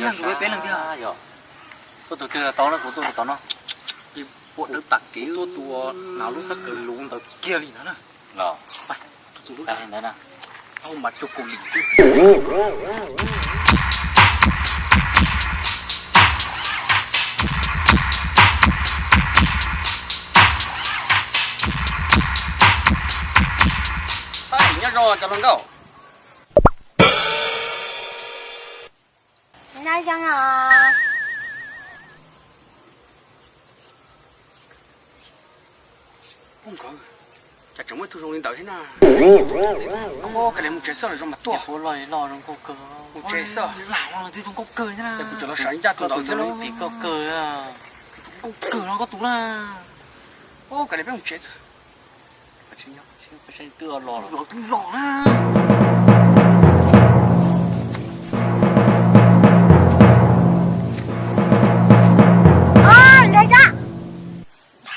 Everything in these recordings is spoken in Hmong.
Ntxuav peb leeg thiab. Yog tuaj tus twg los tau na, kuv tuaj tus tod no. Ua dawb tas kev tuaj tus uas hnav lub xab kaws luv ntawd kiag li ntawd na. Los ntawd na, mas tsuag kaus lim xwb. Nyob zoo cov hluas nkauj. Nyob zoo os. Ub nkawd, cas tseem muaj ib tug zoo li ntawd thiab na. Koj kav liam mus tsev xwb los zoo mas tuaj. Mus tsev xwb. Lam los twb zoo nkauj kawg thiab na. Ces kuv tseem los sawv ncaj tus ntawd thiab lub tim koj kawg. Zoo nkauj kawg no koj tus na. Ub kav liam peb mus tsev xwb. Twb los na.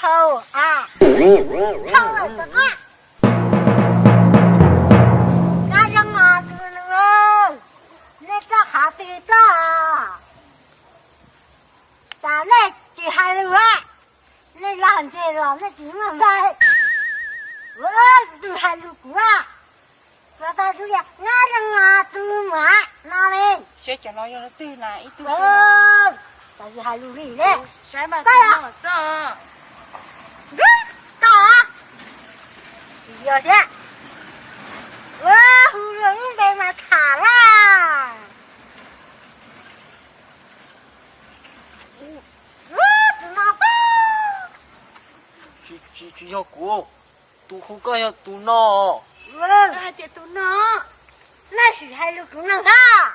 Dhau a, dhau lawm tag. Kab zoo os tus nus, nej txoj qhov twg txoj? Cas nej tsis hais lus a? Nej los ntseg los nej tsis muaj ntxhais. Tus hais lus kuv a, los tau tus yog kab zoo os tus muam no li. Tsis hais lus li ne. Koj yog thiab. Ua hu lub npe mas tham lawm. Tus no, tsis yog kuv, tus hu koj yog tus no. Hais tias tus no, nej sim hais lus kuv no thiab.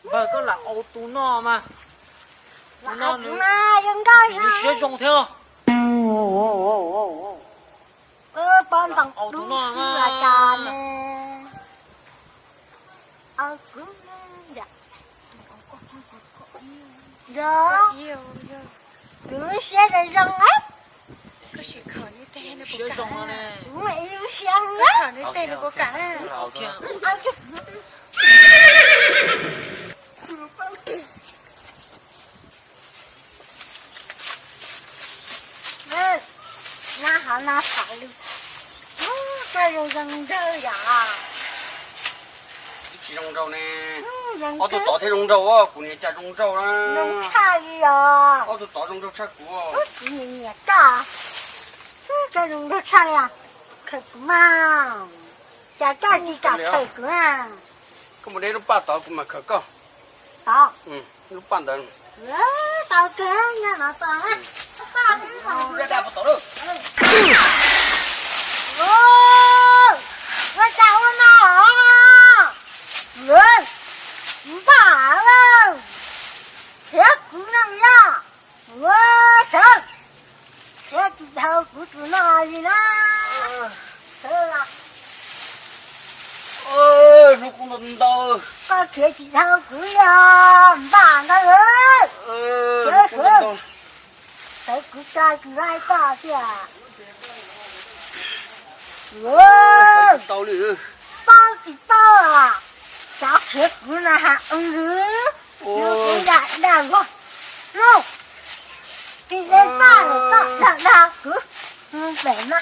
Npawg koj lam aus tus no mas. Tus no nws txiv nws siab zoo thiab. Pov ntoo tus no mas. Kuv siab zoo zoo. Kuv muaj ib lub siab. Na hov no tham lus, koj zoo zoo nraug yom. Twb tsis zoo nraug ne. Ob tug tod thiaj zoo nraug, kuv niam cas zoo nraug na. Zoo tshaj li os. Ob tug tod zoo nraug tshaj kuv. Kuv nyiam nyiam koj. Koj zoo nraug tshaj li os. Khaws kuv mas. Cas koj tsis kam khaws kuv na? Koj mus de lub paj tod kuv mam khaws koj. Tod. Lub paj ntawd. Tau kawg, nyob no tod na. Lub paj tod. Ua cas ua no os? Npaj lawm. Khiav kuv no yog. Ua txawv. Khiav tsis dhau kuv tus no li na. Hnub kuv ntau ntau. Koj khiav tsis dhau kuv yog npaj ntawd. Txawv kuv tso tsis laib koj tiag. Tau li. Paub tsis paub, xyov khiav kuv no has ua nws. Nws kuv dag dag los. Nws tsis de npaj los koj dag dag kuv. Nws pem no.